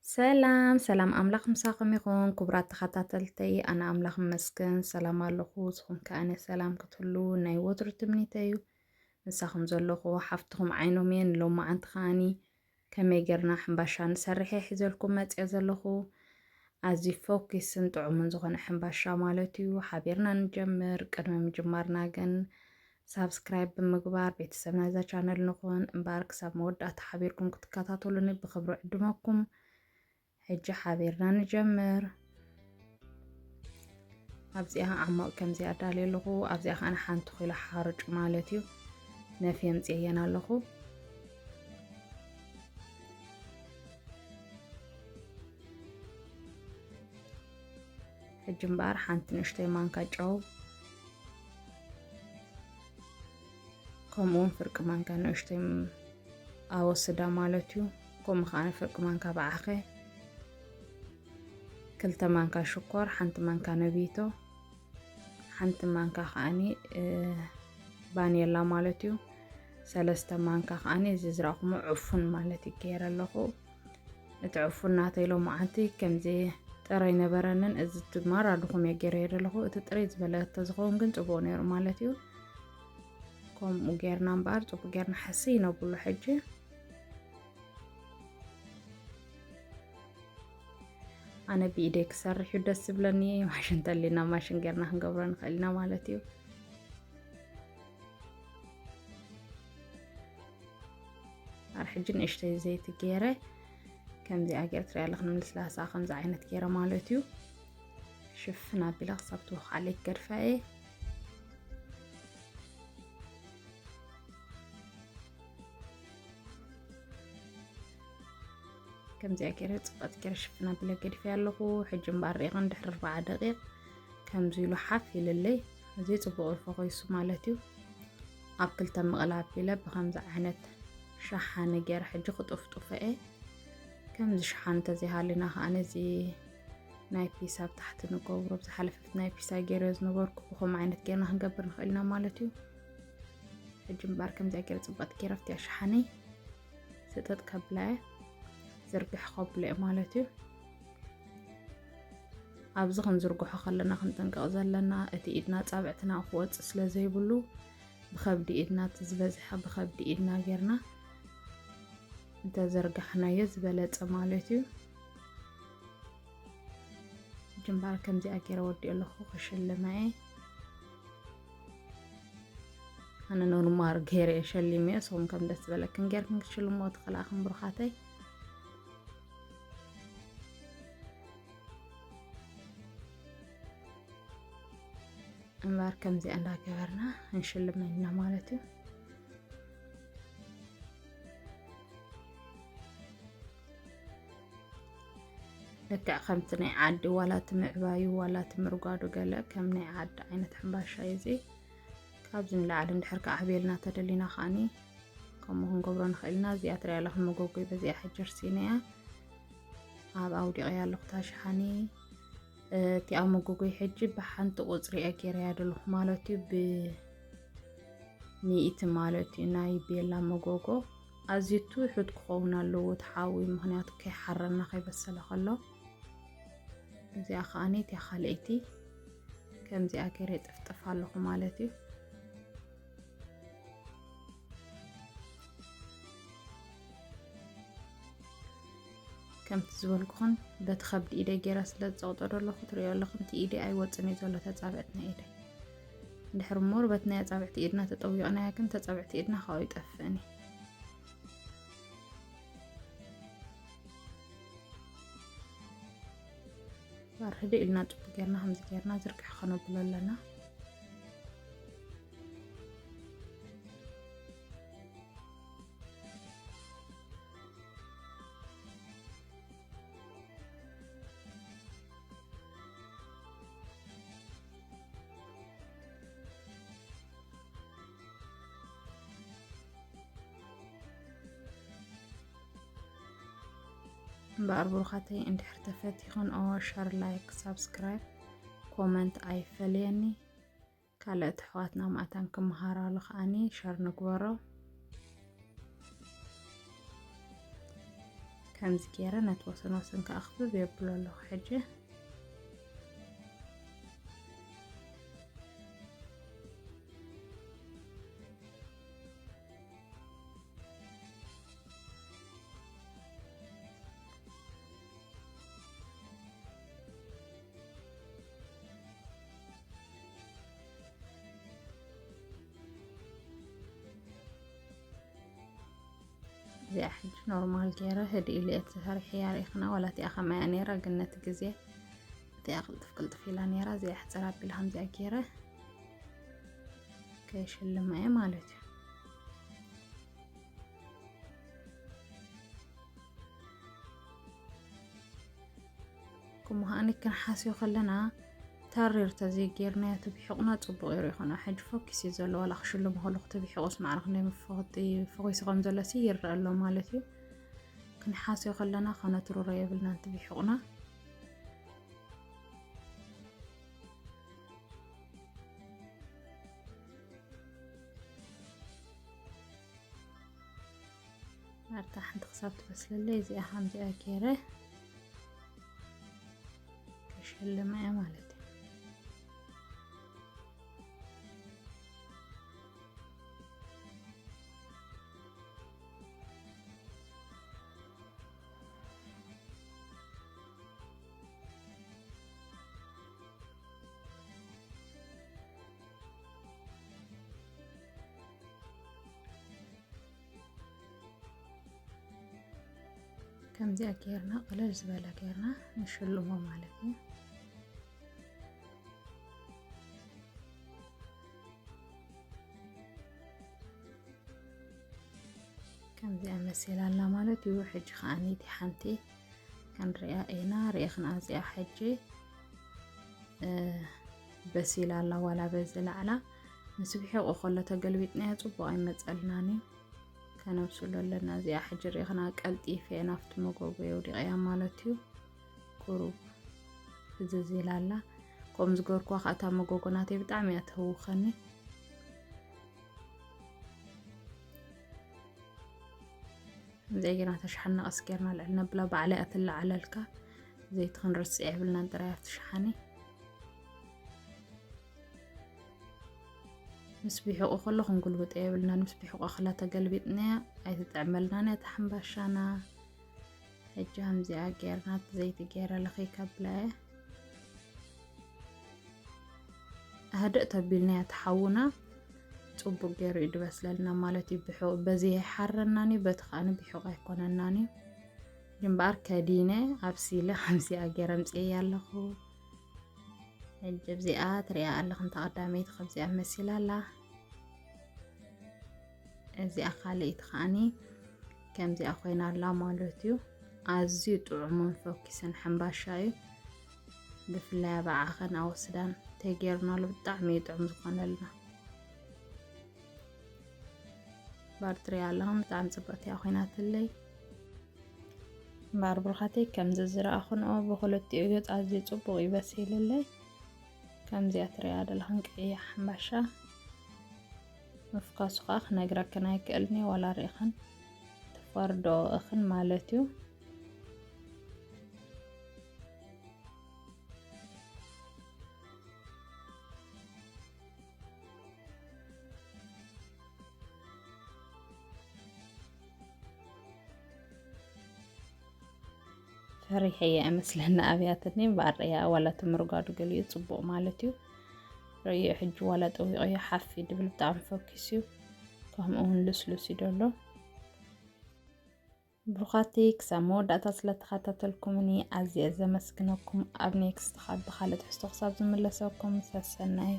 ሰላም ሰላም፣ ኣምላኽ ምሳኹም ይኹን ክቡራት ተኸታተልተይ። ኣነ ኣምላኽ ይመስገን ሰላም ኣለኹ። ንስኹም ከኣ ሰላም ክትህሉ ናይ ወትሩ ትምኒተይ እዩ። ምሳኹም ዘለኹ ሓፍትኹም ዓይኖም እየ። ንሎማዓንቲ ከኣኒ ከመይ ጌርና ሕምባሻ ንሰርሕ እየ ሒዘልኩም መጽየ ዘለኹ። ኣዝዩ ፎኪስን ጥዑምን ዝኾነ ሕምባሻ ማለት እዩ። ሓቢርና ንጀምር። ቅድሚ ምጅማርና ግን ሳብስክራይብ ብምግባር ቤተሰብ ናይዛ ቻነል ንኹን። እምበኣር ክሳብ መወዳእታ ሓቢርኩም ክትከታተሉኒ ብኽብሪ ዕድመኩም። ሕጂ ሓቢርና ንጀምር። ኣብዚኣ ዓሞቕ ከምዚ ኣዳልየ ኣለኹ። ኣብዚኣ ከኣ ሓንቲ ኪሎ ሓርጭ ማለት እዩ ነፍየ ኣምፅየን ኣለኹ። ሕጂ እምበኣር ሓንቲ ንእሽተይ ማንካ ጨው፣ ከምኡ እውን ፍርቂ ማንካ ንእሽተይ ም-፣ ኣወስዳ ማለት እዩ። ከምኡ ከኣ ፍርቂ ማንካ ብዓኸ፣ ክልተ ማንካ ሽኮር፣ ሓንቲ ማንካ ነቢቶ፣ ሓንቲ ማንካ ከኣኒ፣ እ፣ ቫኒላ ማለት እዩ። ሰለስተ ማንካ ከኣኒ እዚ ዝረኣኹሞ ዕፉን ማለት እዩ ገይረ ኣለኹ። እቲ ዕፉን ናተይ ሎማዓንቲ ከምዚ ጥረ ኣይነበረንን፣ እዚ ድማ ራድኹም እየ ገይረዮ ዘለኹ። እቲ ጥረ ዝበለ ተዝኸውን ግን ጽቡቕ ነይሩ ማለት እዩ። ከምኡ ጌርና እምበኣር ጽቡቕ ጌርና ሕስይ ነብሎ ሕጂ። ኣነ ብኢደይ ክሰርሕ እዩ ደስ ዝብለኒ። ማሽን ተሊና ማሽን ጌርና ክንገብሮ ንኽእል ኢና ማለት እዩ። ኣር ሕጂ ንእሽተይ ዘይቲ ገይረ ከምዚኣ ገይረ ትሪኣ ኣለኽን፣ ልስላሳ ከምዚ ዓይነት ገይረ ማለት እዩ። ሽፍን ኣቢለ ክሳብ ትወኽዓለይ ክገድፋ እየ። ከምዚኣ ገይረ ጽብቕቲ ገይረ ሽፍን ኣቢለ ገዲፈያ ኣለኹ። ሕጂ እምበኣር ርኢኽን ድሕሪ ኣርብዓ ደቂቕ ከምዚ ኢሉ ሓፍ ኢልለይ። እዚ ጽቡቕ እዩ ፈኾይሱ ማለት እዩ። ኣብ ክልተ ምቕላብ ኣቢለ ብኸምዚ ዓይነት ሸሓኒ ገይረ ሕጂ ክጥፍጥፎ እየ። ከምዚ ሸሓኒ እንተዘይሃልዩና ከኣ ነዚ ናይ ፒሳ ኣብ ታሕቲ ንገብሮ። ብዝሓለፈት ናይ ፒሳ ገይረ ዝነበርኩ ብኸምኡ ዓይነት ጌርና ክንገብር ንኽእል ኢና ማለት እዩ። ሕጂ እምበኣር ከምዚኣ ገይረ ጽብቕቲ ገይረ ኣብቲኣ ሸሓኒ ስጥጥ ከብላ እየ፣ ዝርግሕ ከብሎ እየ ማለት እዩ። ኣብዚ ክንዝርግሖ ከለና ክንጥንቀቕ ዘለና፣ እቲ ኢድና ጻብዕትና ክወጽእ ስለ ዘይብሉ፣ ብኸብዲ ኢድና፣ እቲ ዝበዝሐ ብኸብዲ ኢድና ጌርና እንተዘርጋሕናዮ ዝበለጸ ማለት እዩ። ሕጂ እምበኣር ከምዚኣ ገይረ ወዲኦ ኣለኹ፣ ክሽልማ እየ። ኣነ ኖርማል ገይረ እየ ሸሊመዮ። ንስኹም ከም ደስ ዝበለክን ጌርክን ክትሽልምዎ ትኽእላ ኢኽን ብሩኻተይ። እምበኣር ከምዚኣ እንዳገበርና ክንሽልመ ኢና ማለት እዩ። ልክዕ ከምቲ ናይ ዓዲ ዋላ እቲ ምዕባዩ ዋላ እቲ ምርጓዱ ገለ ከም ናይ ዓዲ ዓይነት ሕምባሻ እዩ እዚ። ካብዚ ንላዕሊ እንድሕር ክዓብየልና ተደሊና ከኣኒ ከምኡ ክንገብሮ ንኽእል ኢና። እዚኣ ትሪኣ ኣለኽን መጎጎይ በዚኣ ሕጂ ርሲነያ ኣብ ኣውዲቐያ ኣለኹ እታ ሸሓኒ። እቲ ኣብ መጎጎይ ሕጂ ብሓንቲ ቁጽሪ እየ ገይረያ ዘለኹ ማለት እዩ፣ ብሚእቲ ማለት እዩ፣ ናይ ቤላ መጎጎ። ኣዝዩ ትሑት ክኸውን ኣለዎ እቲ ሓዊ፣ ምኽንያቱ ከይሓረና ከይበሰለ ከሎ። እዚኣ ከኣኒ እቲኣ ካልኣይቲ ከምዚኣ ገይረ ይጥፍጥፍ ኣለኹ ማለት እዩ። ከምቲ ዝበልኩኽን በቲ ከብዲ ኢደይ ገይረ ስለ ዝጸቕጦ ዘለኹ ትሪኦ ኣለኹም፣ እቲ ኢደይ ኣይወጽን እዩ ዘሎ ተጻብዕቲ ናይ ኢደይ። እንድሕር እሞ በቲ ናይ ኣጻብዕቲ ኢድና ተጠዊቕናያ ግን ተጻብዕቲ ኢድና ካብኡ ይጠፍእን እዩ። ባር ህድእ ኢልና ጽቡቕ ጌርና ከምዚ ጌርና ዝርግሕ ከነብሎ ኣለና። እምበኣር ብሩኻተይ እንድሕር ተፈቲኽንኦ ሸር፣ ላይክ፣ ሳብስክራይብ፣ ኮመንት ኣይፈለየኒ። ካልኦት ኣሕዋትና ማእታን ክመሃራሉ ከኣኒ ሸር ንግበሮ። ከምዚ ገይረ ነቲ ወሰን ወሰን ከኣ ክብብ የብሎ ኣለኹ ሕጂ። እዚኣ ሕጂ ኖርማል ገይረ ህድእ ኢለ እየ ተሰሪሐያ ርኢኽና። ዋላ እቲኣ ከማያ ነይራ፣ ግን ነቲ ግዜ እቲኣ ቅልጥፍ ቅልጥፍ ኢላ ነይራ። እዚኣ ሕፅር ኣቢለ ከምዚኣ ገይረ ከይሽልማ እየ ማለት እዩ። ከምኡ ከዓኒ ክንሓስዮ ከለና ተሪር ተዘይጌርናዮ ተቢሒቑና ጽቡቕ እዩ ርኢኹና። ሕጂ ፎኪስ እዩ ዘሎ፣ ዋላ ክሽልሞ ከለኹ ተቢሒቑስ ማዕረ ክንደይ መፈኸቲ ፈኺሱ ከም ዘሎ ሲ ይረአ ኣሎ ማለት እዩ። ክንሓስዮ ከለና ከነትርሮ የብልናን ተቢሒቑና። ማርታ ሓንቲ ክሳብ ትበስለለይ እዚኣ ከምዚኣ ገይረ ከሸልማ እየ ማለት እዩ። ከምዚኣ ጌርና ቅልል ዝበለ ጌርና ንሽልሞ ማለት እዩ። ከምዚኣ መሲላ ኣላ ማለት እዩ። ሕጂ ከዓኒ እቲ ሓንቲ ክንሪኣ ኢና። ርኢኽና እዚኣ ሕጂ፣ እ፣ በሲላ ኣላ ዋላ በዚ ላዕላ። ምስ ብሒቑ ከሎ ተገልቢጥናዮ ጽቡቕ ኣይመጸልናን እዩ። ከነብስሎ ኣለና። እዚኣ ሕጂ ርኢኽና ቀልጢፈ ናብቲ መጎጎ የውዲቐያ ማለት እዩ። ቁሩብ ፍዝዝ ኢላ ኣላ። ከምዚ ገርኳ ከኣ እታ መጎጎ ናተይ ብጣዕሚ እያ ትህውኸኒ። ከምዚኣ ጌርና ተሽሓና ቀስ ጌርና ልዕል ነብላ ባዕላ እያ ትለዓለልካ። ዘይቲ ክንርስዕ የብልናን ጥራይ ኣብቲ ሸሓኒ። ምስ ብሒቑ ከሎ ክንጉልብጦ የብልናን። ምስ ብሒቑ ኣኽላ ተገልቢጥናያ ኣይትጥዕመልናን እያ እታ ሕምባሻና። ሕጂ ከምዚኣ ጌርና እቲ ዘይቲ ጌረ ለኺ ከብላ እየ። ኣህድእ ተቢልናያ ተሓውና ጽቡቅ ገይሩ እዩ ድበስለልና ማለት እዩ። ብሑ-፣ በዚ ኣይሓረናን እዩ፣ በቲ ከኣ ብሑቅ ኣይኮነናን እዩ። እምበኣር ከዲነ ኣብሲለ ከምዚኣ ገይረ ኣምጽኤያ ኣለኹ። ሕጂ ኣብዚኣ ትሪኣ ኣለኽን፣ እታ ቀዳመይቲ ከምዚኣ መሲላ ኣላ። እዚኣ ካልኣይቲ ከዓኒ ከምዚኣ ኮይና ኣላ ማለት እዩ። ኣዝዩ ጥዑምን ፈኪስን ሕምባሻ እዩ። ብፍላይ ኣብ ዓኸን ኣወስዳን ተገይርናሉ ብጣዕሚ እዩ ጥዑም ዝኾነልና። ባር ትሪኣ ኣለኽን ብጣዕሚ ጽብቕቲ እያ ኮይናትለይ። እምበኣር ብሩኻተይ ከምዚ ዝረኣኹንኦ ብኽልቲኡ ገጽ ኣዝዩ ጽቡቕ እዩ በሲልለይ። ከምዚኣ ትሪኣ ዘለኽን ቀያሕ ሕምባሻ ምፍኳሱ ኸኣ ክነግረክን ኣይክእልን እየ፣ ዋላ ርኢኽን ትፈርድኦ እኽን ማለት እዩ። ፈሪሐያ እመስለኒ ኣብያትኒ እምበኣር ርያ ዋላ እቲ ምርጓዱ ገሊኡ ጽቡቕ ማለት እዩ። ርእዮ ሕጂ ዋላ ጠዊቐዮ ሓፍ እዩ ድብል ብጣዕሚ ፈኪስ እዩ። ከምኡ እውን ልስሉስ እዩ ደሎ። ብሩኻቲ ክሳብ መወዳእታ ስለተኸታተልኩምኒ ኣዝየ ዘመስግነኩም። ኣብ ኔክስት ካብ ብኻልእ ትሕዝቶ ክሳብ ዝምለሰኩም ሰሰናዩ።